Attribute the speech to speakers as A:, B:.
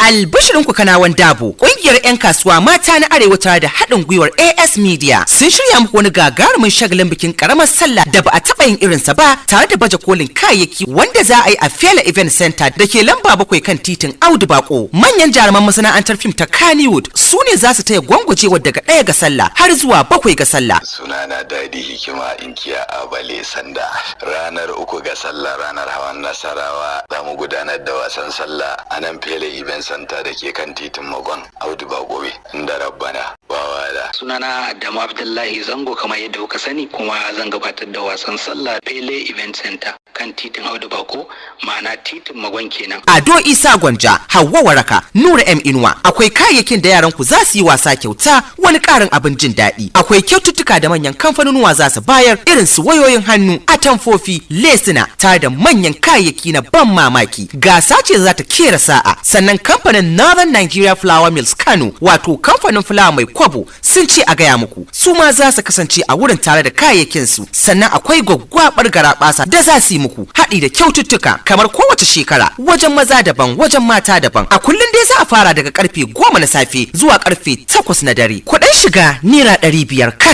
A: Albishirinku Kanawan Dabo, ƙungiyar 'yan kasuwa mata na Arewa tare da haɗin gwiwar AS Media sun shirya muku wani gagarumin shagalin bikin ƙaramar sallah da ba a taɓa yin irinsa ba, tare da baje kolin kayayyaki wanda za a yi a Fela Event Center da ke lamba 7 kan titin Audu Bako. Manyan jaruman masana'antar fim ta Kannywood su ne za su taya gwangwajewa daga 1 ga sallah har zuwa 7 ga sallah.
B: Sunana Dadi Hikima, inkiya Abale Sanda. Ranar 3 ga sallah, ranar hawan Nasarawa, za mu gudanar da wasan sallah a nan Fele Event Center da ke kan titin Magon Audu Bagobe, inda rabbana bawala.
C: Sunana Adamu Abdullahi Zango, kamar yadda kuka sani, kuma zan gabatar da wasan sallah Pele Event Center kan titin Audu Bako, ma'ana titin Magon kenan.
A: Ado Isa Gwanja, Hauwa Waraka, Nura M Inuwa. Akwai kayayyakin da yaran ku za su yi wasa kyauta, wani ƙarin abin jin daɗi. Akwai kyaututtuka da manyan kamfanonuwa za su bayar, irin su wayoyin hannu, atamfofi, lesuna, tare da manyan kayayyaki na ban mamaki. Gasa ce za ta kera sa'a. Sannan kamfanin Northern Nigeria Flour Mills Kano, wato kamfanin fulawa mai kwabo, sun ce a gaya muku, su ma za su kasance a wurin tare da kayayyakin su. Sannan akwai gwaggwabar garaɓasa da za su yi muku, haɗi da kyaututtuka kamar kowace shekara, wajen maza daban, wajen mata daban. A kullum dai za a fara daga karfe 10 na safe zuwa karfe 8 na dare. Kuɗin shiga naira 500 kacal.